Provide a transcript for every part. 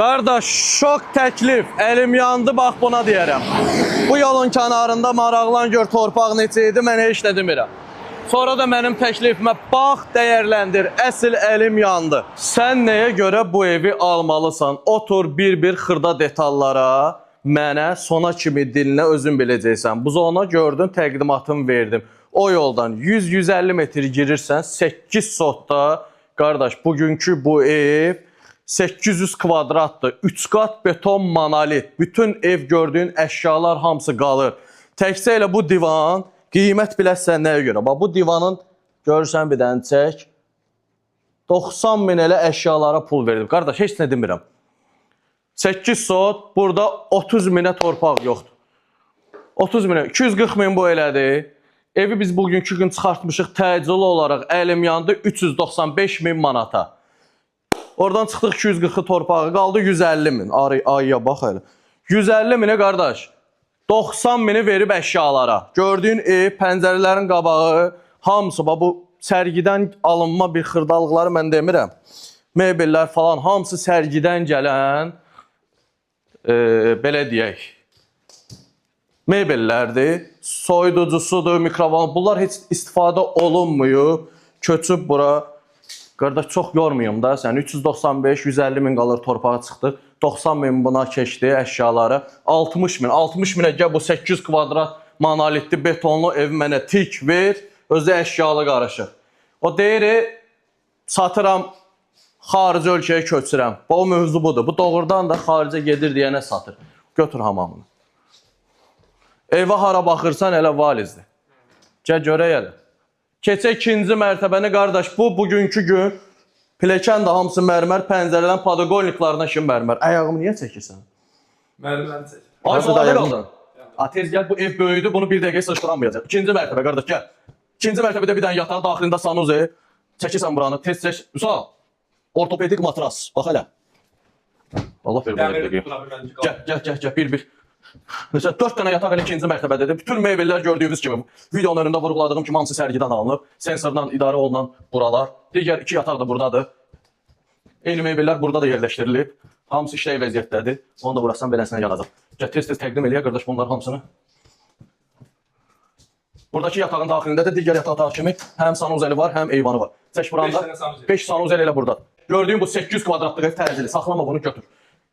Qardaş, şok təklif. Əlim yandı, bax buna deyərəm. Bu yolun kənarında maraqlan gör torpaq neçə idi, mən heç nə demirəm. Sonra da mənim təklifimə bax, dəyərləndir. Əsl əlim yandı. Sən nəyə görə bu evi almalısan? Otur bir-bir xırda detallara. Mənə sona kimi dinlə, özün biləcəksən. Bu zona gördün, təqdimatımı verdim. O yoldan 100-150 metr girirsən, 8 sotda qardaş, bugünkü bu ev 800 kvadratdır. 3 qat beton monolit. Bütün ev gördüyün əşyalar hamısı qalır. Təkcə elə bu divan qiymət biləsən nəyə görə? Bax bu divanın görürsən bir dənə çək. 90 min elə əşyalara pul verdim. Qardaş, heç nə demirəm. 8 sot, burada 30 minə torpaq yoxdur. 30 minə, 240 min bu elədi. Evi biz bugünkü gün çıxartmışıq təcili olaraq əlim yandı 395 min manata. Oradan çıxdıq 240-ı torpağı qaldı 150 min. Arı, ayıya bax elə. 150 minə qardaş. 90 mini verib əşyalara. Gördüyün ev, pəncərələrin qabağı, hamısı bax bu sərgidən alınma bir xırdalıqları mən demirəm. Mebellər falan hamısı sərgidən gələn belə deyək. Mebellərdir. Soyuducusudur, mikrovalon. Bunlar heç istifadə olunmuyub. Köçüb bura. Qardaş çox yormayım da səni. 395, 150 min qalır torpağa çıxdı. 90 min buna keçdi əşyalara. 60 min. 60 minə gəl bu 800 kvadrat monolitli betonlu ev mənə tik ver. Özü əşyalı qarışıq. O deyir, satıram xarici ölkəyə köçürəm. Bu o mövzu budur. Bu doğrudan da xaricə gedir deyənə satır. Götür hamamını. Evə hara baxırsan elə valizdir. Gəl görək elə. Keçək ikinci mərtəbəni qardaş. Bu bugünkü gün pilləkən də hamısı mərmər, pəncərədən podqolniklarına kimi mərmər. Ayağımı niyə çəkirsən? Mərmərəni çək. Ay Nasıl balaca dayandım? qaldın. A tez gəl bu ev böyüdü, bunu bir dəqiqə sığışdıramayacaq. İkinci mərtəbə qardaş gəl. İkinci mərtəbədə bir dənə yataq, daxilində sanuzel. Çəkirsən buranı, tez çək. Vüsal. Ortopedik matras. Bax hələ. Allah ver belə bir Dəmir dəqiqə. buna bir məncə Gəl, gəl, gəl, gəl, bir-bir. Məsələn, 4 dənə yataq elə ikinci mərtəbədədir. Bütün mebellər gördüyünüz kimi, videonun önündə vurğuladığım kimi hamısı sərgidən alınıb. Sensordan idarə olunan buralar. Digər iki yataq da buradadır. Eyni mebellər burada da yerləşdirilib. Hamısı işlək vəziyyətdədir. Onu da vurasan beləsinə yanacaq. Gəl tez-tez təqdim eləyək qardaş bunların hamısını. Buradakı yatağın daxilində də digər yataq kimi həm sanuzeli var, həm eyvanı var. Çək buranda. Beş dənə sanuzel. 5 sanuzel elə buradadır. Gördüyün bu 800 kvadratlıq ev təcili. Saxlama bunu götür.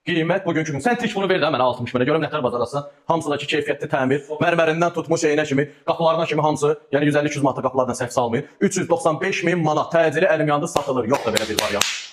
Qiymət bugünkü gün. Sən tik bunu ver də mənə 60 minə. Görüm nətər bacararsan. Hamısındakı keyfiyyətli təmir, mərmərindən tutmuş şeyinə kimi, qapılarına kimi hamısı, yəni 150-200 manata qapılardan səhv salmayın. 395 min manat təcili əlim yandı satılır. Yox da belə bir variant.